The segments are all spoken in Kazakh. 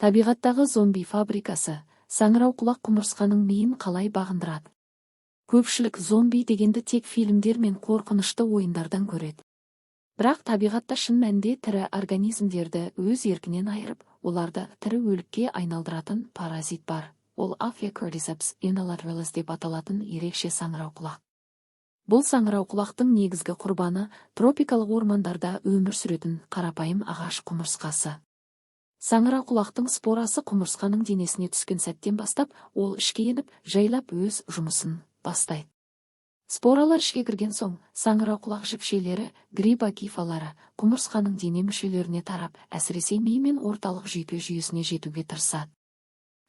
Табиғаттағы зомби фабрикасы: саңырауқұлақ құмырсқаның миын қалай бағындырады? Көпшілік зомби дегенді тек фильмдер мен қорқынышты ойындардан көреді. Бірақ табиғатта шын мәнінде тірі организмдерді өз еркінен айырып, оларды тірі өлікке айналдыратын паразит бар. Ол Ophiocordyceps unilateralis деп аталатын ерекше саңырауқұлақ. Бұл саңырауқұлақтың негізгі құрбаны – тропикалық ормандарда өмір сүретін қарапайым ағаш құмырсқасы. Саңырауқұлақтың спорасы құмырсқаның денесіне түскен сәттен бастап ол ішке еніп, жайлап өз жұмысын бастайды. Споралар ішке кірген соң, саңырауқұлақ жіпшелері, грибогифалары, құмырсқаның дене мүшелеріне тарап, әсіресе ми мен орталық жүйке жүйесіне жетуге тырысады.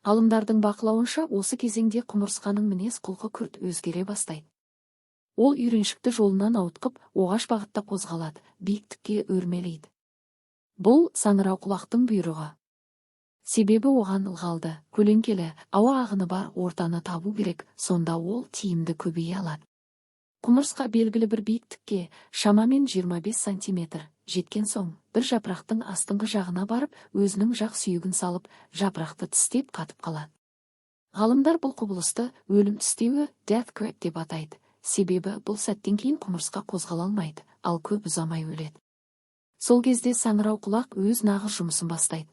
Ғалымдардың бақылауынша, осы кезеңде құмырсқаның мінез құлқы күрт өзгере бастайды. Ол үйреншікті жолынан ауытқып, оғаш бағытта қозғалады, биіктікке өрмелейді. Бұл – саңырауқұлақтың бұйрығы. Себебі оған ылғалды, көлеңкелі, ауа ағыны бар ортаны табу керек, сонда ол тиімді көбейе алады. Құмырсқа белгілі бір биіктікке, шамамен 25 сантиметр, жеткен соң, бір жапырақтың астыңғы жағына барып, өзінің жақ сүйегін салып, жапырақты тістеп қатып қалады. Ғалымдар бұл құбылысты өлім тістеуі, death grip деп атайды. Себебі бұл сәттен кейін құмырсқа қозғала алмайды, ал көп ұзамай өледі. Сол кезде саңырауқұлақ өз нағыз жұмысын бастайды.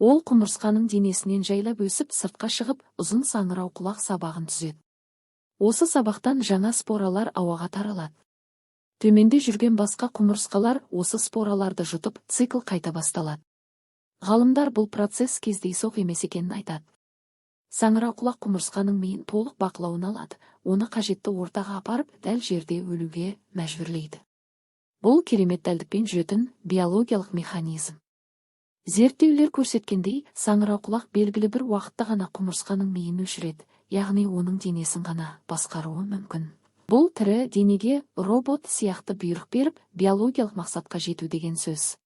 Ол құмырсқаның денесінен жайлап өсіп, сыртқа шығып, ұзын саңырауқұлақ сабағын түзеді. Осы сабақтан жаңа споралар ауаға таралады. Төменде жүрген басқа құмырсқалар осы спораларды жұтып, цикл қайта басталады. Ғалымдар бұл процесс кездейсоқ емес екенін айтады. Саңырауқұлақ құмырсқаның миын толық бақылауына алады, оны қажетті ортаға апарып, дәл жерде өлуге мәжбүрлейді. Бұл – керемет дәлдікпен жүретін биологиялық механизм. Зерттеулер көрсеткендей, саңырауқұлақ белгілі бір уақытта ғана құмырсқаның миын өшіреді, яғни оның денесін ғана басқаруы мүмкін. Бұл – тірі денеге робот сияқты бұйрық беріп, биологиялық мақсатқа жету деген сөз.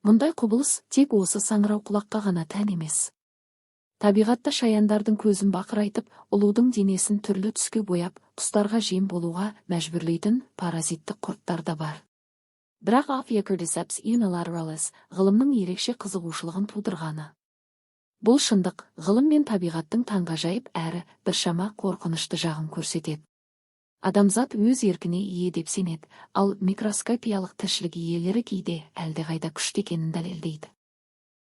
Мұндай құбылыс тек осы саңырауқұлаққа ғана тән емес. Табиғатта шаяндардың көзін бақырайтып, ұлудың денесін түрлі түске бояп, құстарға жем болуға мәжбүрлейтін паразиттік құрттар да бар. Бірақ Ophiocordyceps unilateralis ғылымның ерекше қызығушылығын тудырғаны. Бұл шындық ғылым мен табиғаттың таңғажайып әрі біршама қорқынышты жағын көрсетеді. Адамзат өз еркіне ие деп сенеді, ал микроскопиялық тіршілік иелері кейде әлдеқайда күшті екенін дәлелдейді.